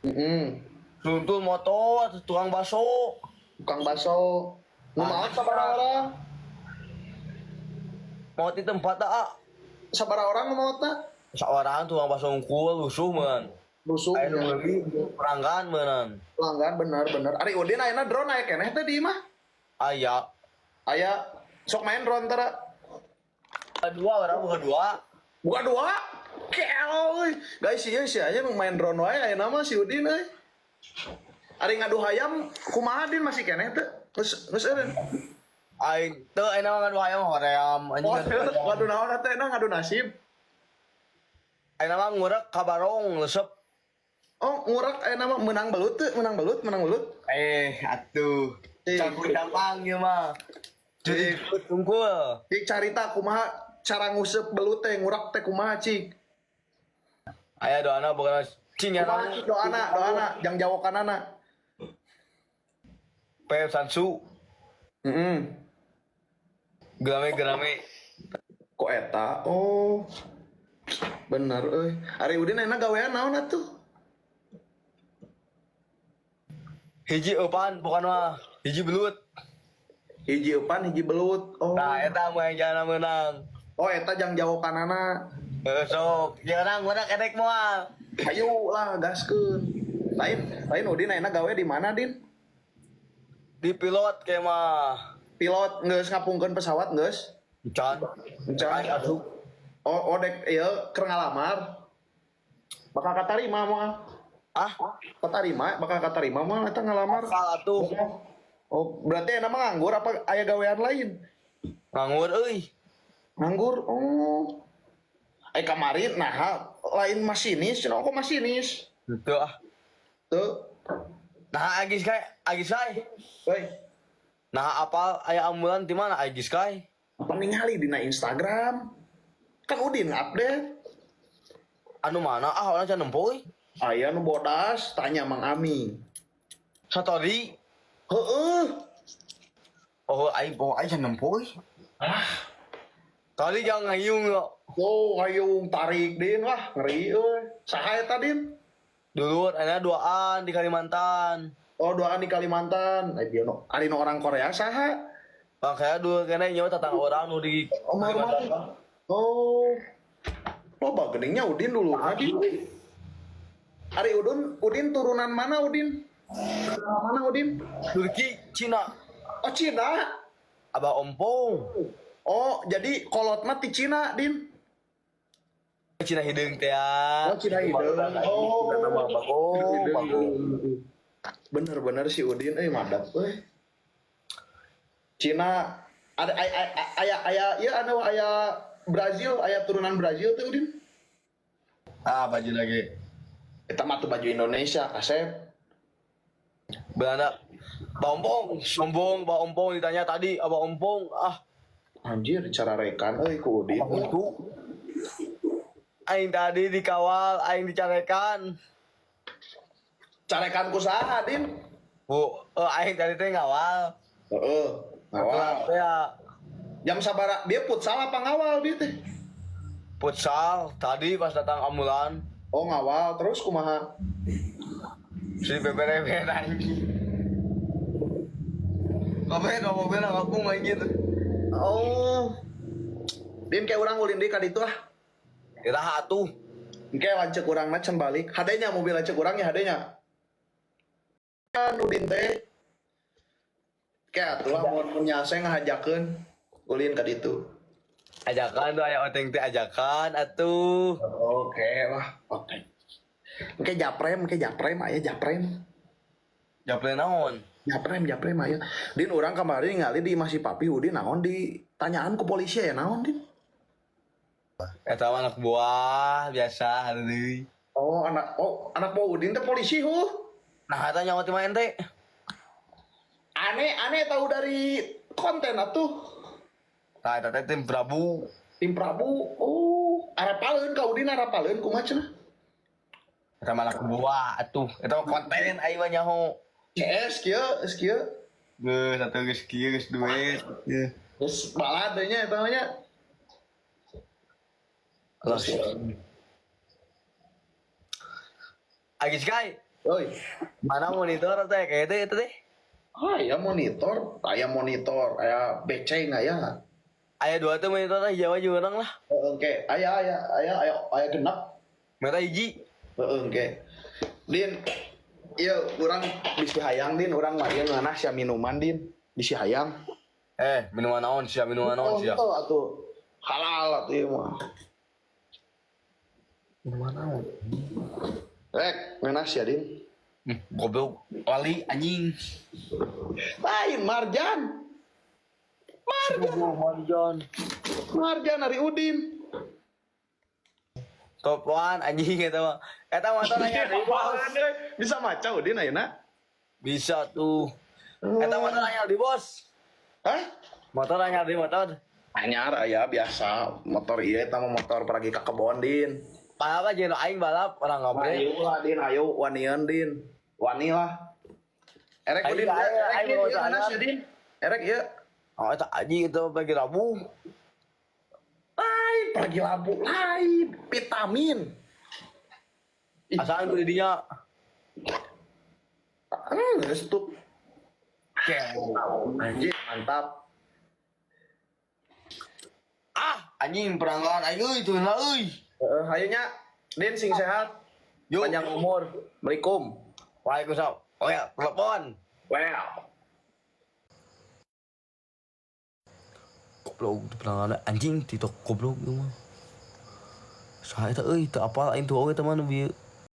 Heeh. Tuntun motor tukang bakso. Tukang bakso. Nu maot sabaraha orang? Maot di tempat ah. Sabaraha orang nu maotna? Seorang tukang bakso unggul lusuh man. Lusuh. Ayo nu meuli pelanggan meunang. Pelanggan bener bener. Ari Udin ayeuna drone aya keneh teh di imah? Aya. Aya sok main drone tara. Dua orang bukan dua. Buka dua. Kel euy. Guys, ieu si aya nu main drone wae ayeuna mah si Udin euy. Ari ngadu hayam kumaha Din masih keneh teh? Geus geus eureun. Aing teu enak ngadu hayam hoream anjing. Oh, ngadu naon teh ngadu nasib. Aing mah ngurek ka barong lesep. Oh, ngurek ayeuna mah menang belut teu, menang belut, menang belut. Eh, atuh. Eh. Campur gampang ieu mah. Jadi Eh. tungkul. Cik carita kumaha cara nguseup belut teh ngurek teh kumaha cik? Aya doana bukan cing ya Kumaha cik doana, doana jang jawokanana. Pep Sansu. Heeh. Gerame gerame. Kok eta? Oh. Bener euy. Ari Udin ayeuna gawean naon atuh? Hiji eupan bukan mah. Hiji belut. Hiji eupan hiji belut. Oh. Nah, eta mah yang jangan menang. Oh, eta jang jawokanana. Heeh, sok. Jangan ngurek edek moal. Ayo lah gaskeun. Lain lain Udin ayeuna gawe di mana, Din? Di pilot kayak mah. Pilot geus ngapungkeun pesawat geus? Can. Can. Asup. Oh, oh dek ieu keur ngalamar. Bakal katarima moal. Ah, Katarima, bakal katarima moal eta ngalamar. bakal atuh. Oh, berarti ayeuna mah nganggur apa aya gawean lain? Nganggur euy. Nganggur. Oh. Eh kemarin nah lain masinis, cenah kok masinis? Gitu ah. Tuh. Nah, Agis kai, Agis kai. Woi, Nah, apal aya ambulan di mana Agis kai? apa ningali dina Instagram? Kan Udin update. Anu mana? Ah, orang can nempo euy. Aya nu bodas tanya Mang Ami. Satori. Heeh. Oh, aing poho aing can nempo euy. Ah. Tadi jangan ngayung yo. Oh, hayung tarik Din wah ngeri euy. Saha eta Din? Dulur, ayeuna duaan di Kalimantan. Oh, duaan di Kalimantan. Eh, dia no, ari nu orang Korea saha? Bang kayak dulu kena nyawa tatang orang nu di Oh, mau Kalimantan. Oh. Loba geningnya Udin dulu. Din. Ari Udin, Udin turunan mana Udin? Turunan mana Udin? Turki, Cina. Oh, Cina. Abah ompong. Oh, jadi kolot mah ti Cina, Din. Cina hideung teh ya. Oh, Cina hideung. Oh, nama bagong, bagong. Bener-bener si Udin euy madat euy. Cina ada aya aya aya ieu anu aya Brazil, aya turunan Brazil tuh Udin. Ah, baju lagi. Eta mah tuh baju Indonesia, kasep. Belanda. Abah ompong, sombong, Abah ompong ditanya tadi, Abah ompong, ah, Anjir, cara rekan euy ku Udin. apa itu? Aing tadi dikawal, aing dicarekan. Carekan ku saha, Din? Bu, aing tadi teh ngawal. Heeh. Ngawal. Ya, Jam sabara dia futsal apa ngawal dia teh? Futsal tadi pas datang ambulan. Oh, ngawal terus kumaha? Si beberebean anjing. Ngapain mobil ngapung anjir. Oh. Din kayak urang ulin deui ka ditu ah. Iraha atuh. Engke lanceuk urang mah can balik. Hadenya mobil lanceuk urang nya hadenya. Kan Udin teh. Kayak atuh lah mun nyase ngahajakeun ulin ka ditu. Ajakan tuh aya oteng teh ajakan atuh. Oke lah, oke. Engke japrem, aya japrem. Japre naon? Japrem, japrem aya. Din urang kamari ningali di masih papi Udin naon ditanyaan ku polisi aya naon Din? Eta mah anak buah biasa deui. Oh, anak buah Udin teh polisi huh. Nah, eta nyawa ti mah ente. Aneh, aneh tahu dari konten atuh. Nah, eta teh tim Prabu. Tim Prabu. Oh, arapaleun ka Udin arapaleun kumaha cenah? Eta mah anak buah atuh. Eta mah konten aing mah nyaho. CS kieu, geus kieu. Geus atuh geus kieu geus duit. Geus balad nya eta mah nya. Alah. Agis kai. Oi. Mana monitor teh kayak itu itu teh? Ah, aya monitor, aya monitor, aya beceng aya. Aya dua tuh monitor teh Jawa juga orang lah. Heeh, engke. Aya aya aya aya aya genep. Merah hiji. Heeh, engke. Din, iya urang bisi hayang Din, urang mah ieu ngeunah sia minuman Din, bisi hayang. Eh, minuman naon sia, minuman naon sia. Oh, atuh halal atuh ieu mah. Minuman naon? Rek, ngeunah sia Din. Goblok, wali anjing. Lain Marjan. Marjan, Marjan. Marjan ari Udin. Topuan anjing eta mah. Eta motor nanya deui, Bos. Bisa maca Udin ayeuna? Bisa tuh. Eta motor nanya di bos. Hah? Motor nanya di motor. Anyar aya biasa motor ieu eta mah motor pergi ka kebon Din. Balap aja aing balap orang ngobrol. Ayo lah Din, ayo wanian Din. Wani lah. Erek Ayo, Udin, ayo, erek ayo, Din, ayo, ieu mana ayo. sih Din? Erek ieu. Oh, eta anjing itu pagi Rabu. Lain pergi labu lain vitamin. Ih, Asaan tuh didinya. Geus tuh. Anjir, mantap. Ah, anjing peranggalan aing euy tuh lah euy. Heeh, hayu nya. Din sing sehat. Yuk. Panjang umur. Assalamualaikum. Waalaikumsalam. Oh ya, telepon. Well. Goblok tuh peranggalan anjing TikTok goblok ieu mah. Saha eta euy, teu apal aing tuh oge teman bieu.